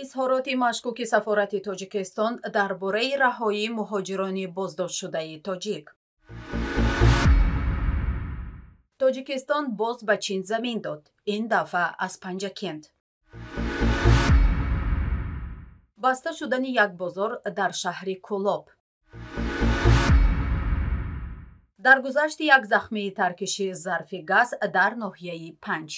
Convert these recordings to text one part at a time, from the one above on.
Изҳороти машкуки сафорати Тоҷикистон дар бораи раҳоии муҳоҷирони боздоштшудаи тоҷик. Тоҷикистон боз ба Чин замин дод, ин дафъа аз Панҷакент. Баста шудани як бозор дар шаҳри Кӯлоб. Даргузашти як захмии таркиши зарфи газ дар ноҳияи Панҷ.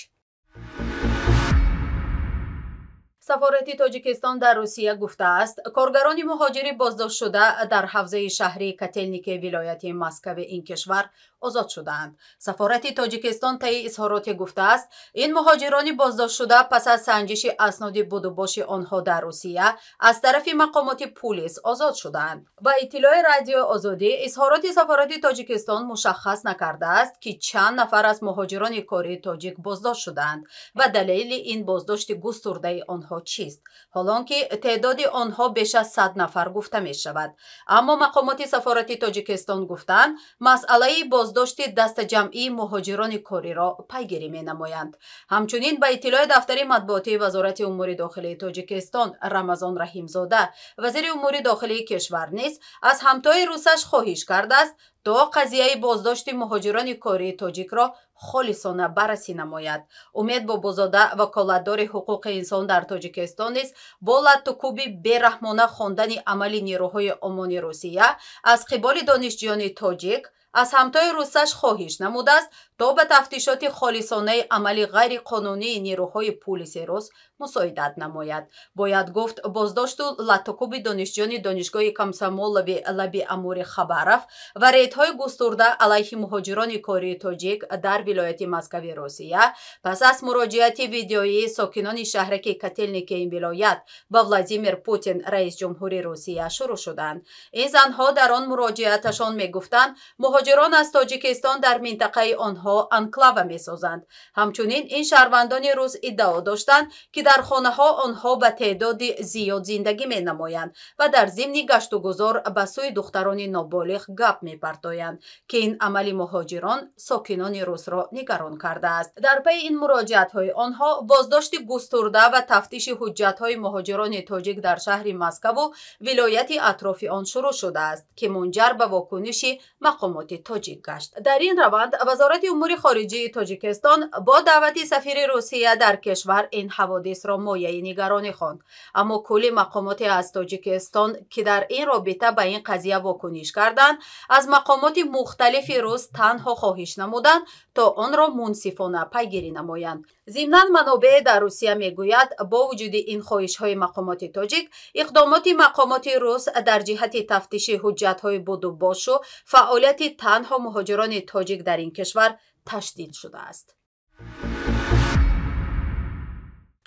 Сафорати Тоҷикистон дар Русия гуфтааст, коргарони муҳоҷири боздоштшуда дар ҳавзаи шаҳри Котелники вилояти Москави ин кишвар озод шудаанд. Сафорати Тоҷикистон таи изҳороте гуфтааст, ин муҳоҷирони боздоштшуда пас аз санҷиши асноди будубоши онҳо дар Русия аз тарафи мақомоти пулис озод шудаанд. Ба иттилои Радиои Озодӣ, изҳороти сафорати Тоҷикистон мушаххас накардааст, ки чанд нафар аз муҳоҷирони кории тоҷик боздошт шудаанд ва далели ин боздошти густурдаи онҳо чист, ҳолон ки теъдоди онҳо беш аз 100 нафар гуфта мешавад. Аммо мақомоти сафорати Тоҷикистон гуфтанд, масъалаи боздошти дастаҷамъии муҳоҷирони кориро пайгирӣ менамоянд. Ҳамчунин ба иттилои дафтари матбуотии Вазорати умури дохилии Тоҷикистон, Рамазон Раҳимзода, вазири умури дохилии кишвар низ аз ҳамтои русаш хоҳиш кардааст, то қазияи боздошти муҳоҷирони кории тоҷикро холисона баррасӣ намояд. Умед Бобозода, ваколатдори ҳуқуқи инсон дар Тоҷикистон низ бо латтукӯби бераҳмона хондани амали нерӯҳои ОМОНи Русия аз қиболи донишҷӯёни тоҷик аз ҳамтои русаш хоҳиш намудааст, то ба тафтишоти холисонаи амали ғайриқонунии нерӯҳои пулиси рус мусоидат намояд. Бояд гуфт, боздошту латтукӯби донишҷӯёни донишгоҳи Комсомолови лаби Амури Хабаров ва рейдҳои густурда алайҳи муҳоҷирони кории тоҷик дар вилояти Москави Русия пас аз муроҷиати видеоии сокинони шаҳраки Котелники ин вилоят ба Владимир Путин, раис ҷумҳури Русия, шурӯъ шуданд. Ин занҳо дар он муроҷиаташон мегуфтанд, муҳоҷирон аз Тоҷикистон дар минтақаи онҳо анклава месозанд. Ҳамчунин ин шаҳрвандони рус иддао доштанд, ки дар хонаҳо онҳо ба теъдоди зиёд зиндагӣ менамоянд ва дар зимни гаштугузор ба сӯи духтарони ноболиғ гап мепартоянд, ки ин амали муҳоҷирон сокинони русро нигарон кардааст. Дар пайи ин муроҷиатҳои онҳо боздошти густурда ва тафтиши ҳуҷҷатҳои муҳоҷирони тоҷик дар шаҳри Москаву вилояти атрофи он шурӯъ шудааст, ки мунҷар ба вокуниши мақомоти тоҷик гашт. Дар ин раванд Вазорати умури хориҷии Тоҷикистон бо даъвати сафири Русия дар кишвар ин ҳаводисро мояи нигаронӣ хонд. Аммо кулли мақомоте аз Тоҷикистон, ки дар ин робита ба ин қазия вокуниш карданд, аз мақомоти мухталифи рус танҳо хоҳиш намуданд, то онро мунсифона пайгирӣ намоянд. Зимнан манобеъ дар Русия мегӯяд, бо вуҷуди ин хоҳишҳои мақомоти тоҷик, иқдомоти мақомоти рус дар ҷиҳати тафтиши ҳуҷҷатҳои будубошу фаъолияти танҳо муҳоҷирони тоҷик дар ин кишвар ташдид шудааст.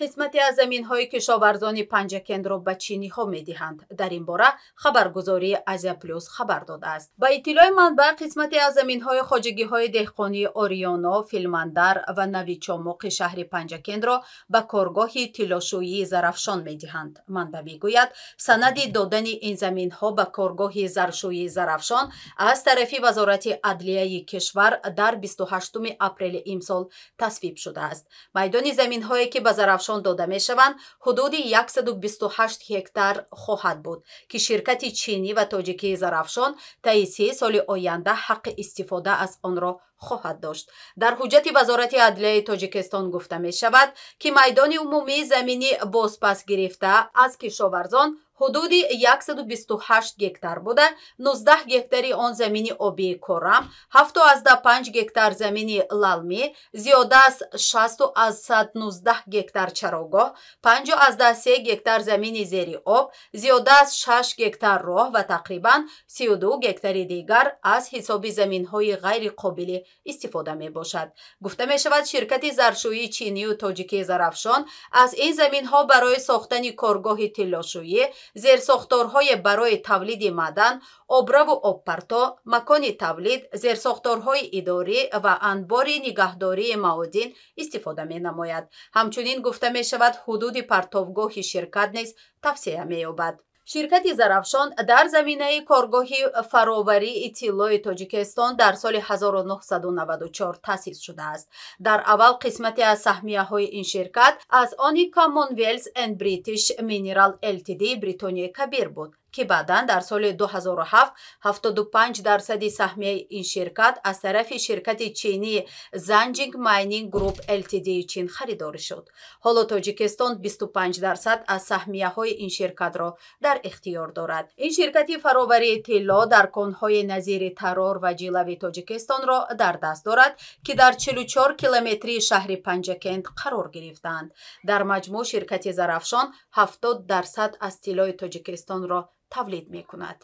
Қисмате аз заминҳои кишоварзони Панҷакентро ба чиниҳо медиҳанд. Дар ин бора хабаргузории Азия Плюс хабар додааст. Ба иттилои манбаъ, қисмате аз заминҳои хоҷагиҳои деҳқонии Ориёно, Филмандар ва Навичомоқи шаҳри Панҷакентро ба коргоҳи тиллошӯии Зарафшон медиҳанд. Манбаъ мегӯяд, санади додани ин заминҳо ба коргоҳи заршӯии Зарафшон аз тарафи Вазорати адлияи кишвар дар 28 апрели имсол тасвиб шудааст. Майдони заминҳое, ки ба Зарафшон дода мешаванд, ҳудуди 128 гектар хоҳад буд, ки ширкати чинӣ ва тоҷикии Зарафшон таи 3 соли оянда ҳаққи истифода аз онро хоҳад дошт. Дар ҳуҷҷати Вазорати адлияи Тоҷикистон гуфта мешавад, ки майдони умумии замини бозпас гирифта аз кишоварзон ҳудуди 128 гектар буда, 19 гектари он замини обии Корам, 7,5 гектар замини Лалмӣ, зиёда аз 6,19 гектар чарогоҳ, 5,3 гектар замини зери об, зиёда аз 6 гектар роҳ ва тақрибан 32 гектари дигар аз ҳисоби заминҳои ғайриқобили истифода мебошад. Гуфта мешавад, ширкати заршӯии чинию тоҷикии Зарафшон аз ин заминҳо барои сохтани коргоҳи тиллошӯӣ, зерсохторҳои барои тавлиди маъдан, обраву обпарто, макони тавлид, зерсохторҳои идорӣ ва анбори нигаҳдории маодин истифода менамояд. Ҳамчунин гуфта мешавад, ҳудуди партовгоҳи ширкат низ тавсеа меёбад. Ширкати Зарафшон дар заминаи коргоҳи фароварии тиллои Тоҷикистон дар соли 1994 таъсис шудааст. Дар аввал қисмате аз саҳмияҳои ин ширкат аз они Commonwealth and British Mineral Ltd Бритонияи Кабир буд, ки баъдан дар соли 2007 75% саҳмияи ин ширкат аз тарафи ширкати чинии Zanjing Mining Group Ltd Чин харидорӣ шуд. Ҳоло Тоҷикистон 25% аз саҳмияҳои ин ширкатро дар ихтиёр дорад. Ин ширкати фароварии тилло дар конҳои назири Тарор ва Ҷилави Тоҷикистонро дар даст дорад, ки дар 44 километрии шаҳри Панҷакент қарор гирифтаанд. Дар маҷмӯъ ширкати Зарафшон 70% аз тиллои Тоҷикистонро тавлид мекунад.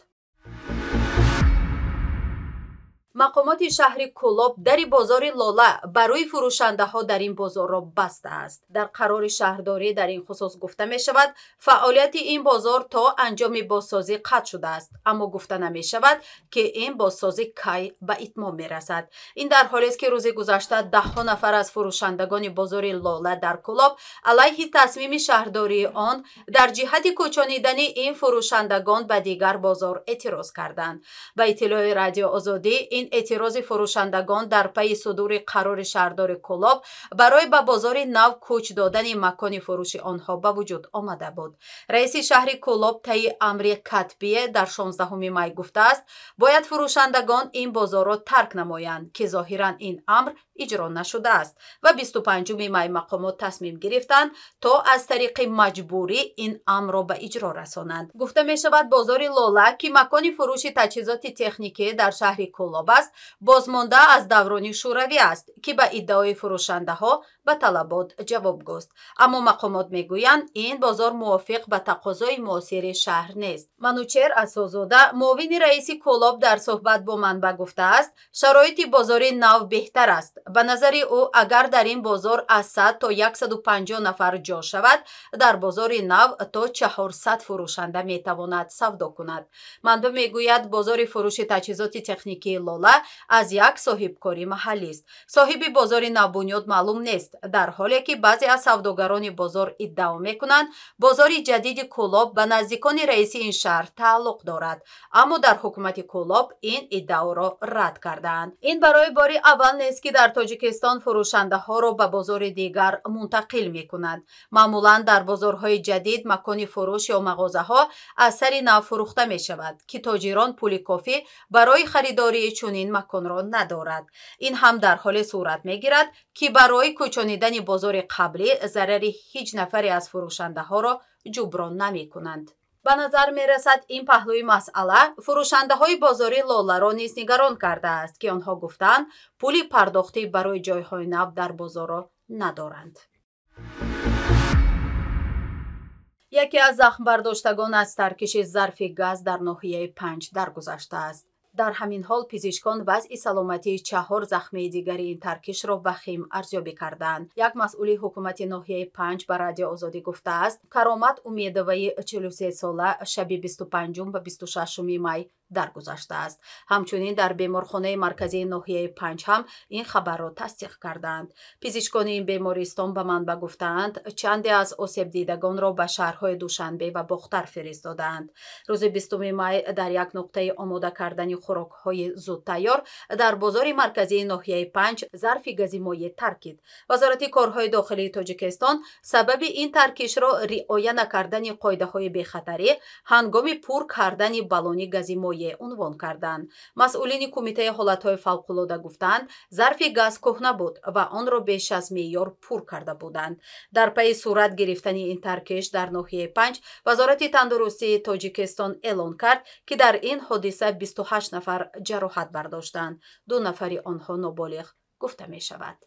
Мақомоти шаҳри Кӯлоб дари бозори Лола барои фурӯшандаҳо дар ин бозорро бастааст. Дар қарори шаҳрдорӣ дар ин хусус гуфта мешавад, фаъолияти ин бозор то анҷоми бозсозӣ қатъ шудааст, аммо гуфта намешавад, ки ин бозсозӣ кай ба итмом мерасад. Ин дар ҳолест, ки рӯзи гузашта даҳҳо нафар аз фурӯшандагони бозори Лола дар Кӯлоб алайҳи тасмими шаҳрдории он дар ҷиҳати кӯчонидани ин фурӯшандагон ба дигар бозор эътироз карданд. Ба иттилои Радио Озодӣ, ин эътирози фурӯшандагон дар пайи судури қарори шаҳрдори Кӯлоб барои ба бозори нав кӯч додани макони фурӯши онҳо ба вуҷуд омада буд. Раиси шаҳри Кӯлоб таи амри катбие дар 16 май гуфтааст, бояд фурӯшандагон ин бозорро тарк намоянд, ки зоҳиран ин амр иҷро нашудааст ва 25 май мақомот тасмим гирифтанд то аз тариқи маҷбурӣ ин амрро ба иҷро расонанд. Гуфта мешавад, бозори Лола, ки макони фурӯши таҷҳизоти техникӣ дар шаҳри Кӯлоб аст, бозмонда аз даврони шӯравӣ аст, ки ба иддаои фурӯшандаҳо ба талабот ҷавобгӯст. Аммо мақомот мегӯянд, ин бозор мувофиқ ба тақозои муосири шаҳр нест. Манучер Асозода, муовини раиси Кӯлоб, дар суҳбат бо манбаъ гуфтааст, шароити бозори нав беҳтар аст. Ба назари ӯ, агар дар ин бозор аз 100 то 150 нафар ҷо шавад, дар бозори нав то 400 фурӯшанда метавонад савдо кунад. Манбаъ мегӯяд, бозори фурӯши таҷҳизоти техникии Лола аз як соҳибкори маҳаллист. Соҳиби бозори навбунёд маълум нест, дар ҳоле ки баъзе аз савдогарони бозор иддао мекунанд, бозори ҷадиди Кӯлоб ба наздикони раиси ин шаҳр тааллуқ дорад, аммо дар ҳукумати Кӯлоб ин иддаоро рад кардаанд. Ин барои бори аввал нест, ки дар Тоҷикистон фурӯшандаҳоро ба бозори дигар мунтақил мекунанд. Маъмулан дар бозорҳои ҷадид макони фурӯш ё мағозаҳо аз сари нав фурӯхта мешавад, ки тоҷирон пули кофӣ барои харидории чунин маконро надорад. Ин ҳам дар ҳоле сурат мегирад, ки барои кӯчонидани бозори қаблӣ зарари ҳеҷ нафаре аз фурӯшандаҳоро ҷуброн намекунанд. Ба назар мерасад, ин паҳлӯи масъала фурӯшандаҳои бозори Лоларо низ нигарон кардааст, ки онҳо гуфтанд, пули пардохтӣ барои ҷойҳои нав дар бозорро надоранд. Яке аз захмбардоштагон аз таркиши зарфи газ дар ноҳияи Панҷ даргузаштааст. Дар ҳамин ҳол пизишкон вазъи саломатии 4 захмии дигари ин таркишро вахим арзёбӣ карданд. Як масъули ҳукумати ноҳияи Панҷ ба Радио Озодӣ гуфтааст, Каромат Умедоваи 43 сола шаби 25 ва 26 май даргузаштааст. Ҳамчунин дар беморхонаи марказии ноҳияи Панҷ ҳам ин хабарро тасдиқ карданд. Пизишкони ин бемористон ба манбаъ гуфтаанд, чанде аз осебдидагонро ба шаҳрҳои Душанбе ва Бохтар фиристодаанд. Рӯзи 20 май дар як нуқтаи омода кардани хӯрокҳои зудтайёр дар бозори марказии ноҳияи Панҷ зарфи гази моеъ таркид. Вазорати корҳои дохилии Тоҷикистон сабаби ин таркишро риоя накардани қоидаҳои бехатарӣ ҳангоми пур кардани баллони гази моеъ унвон карданд. Масъулини Кумитаи ҳолатҳои фавқулода гуфтанд, зарфи газ кӯҳна буд ва онро беш аз меъёр пур карда буданд. Дар пайи сурат гирифтани ин таркиш дар ноҳияи Панҷ, Вазорати тандурустии Тоҷикистон эълон кард, ки дар ин ҳодиса 28 нафар ҷароҳат бардоштанд. 2 нафари онҳо ноболиғ гуфта мешавад.